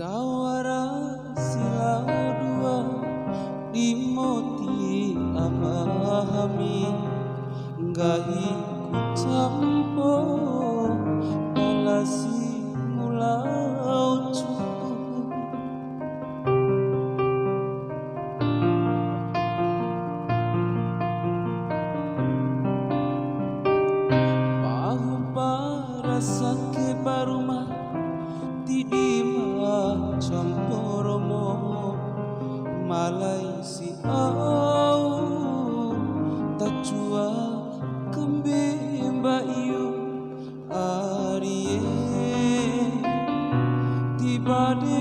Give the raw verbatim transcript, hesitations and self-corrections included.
Dawara si lao dua, di moti ama hami, nggahi ku campo, pala si mu lao cu. Pahu para sake ba ruma, ti di ma campo romo, malai si au, ta cua kambe mba iu. Arie, ti bade